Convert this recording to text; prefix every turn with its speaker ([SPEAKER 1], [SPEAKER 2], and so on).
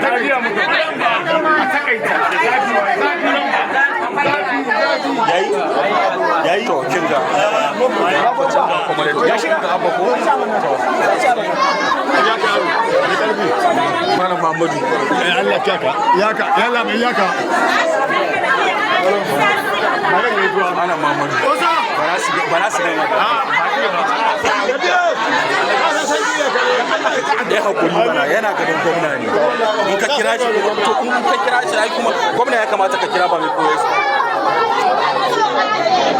[SPEAKER 1] A takaita zafi zafi zafi zafi.
[SPEAKER 2] Yayi yayi. To, kin ga ya shiga ga Abba ko? To, Malam Muhammadu.
[SPEAKER 1] Allah yaka yaka yalla mai yaka.
[SPEAKER 2] Malam Muhammadu, ba za su gama ba. Ya hakuri mana, yana gaban gwamna ne. In ka kira shi, to in ka kira shi ai kuma gwamna ya kamata ka kira, ba mai koyar.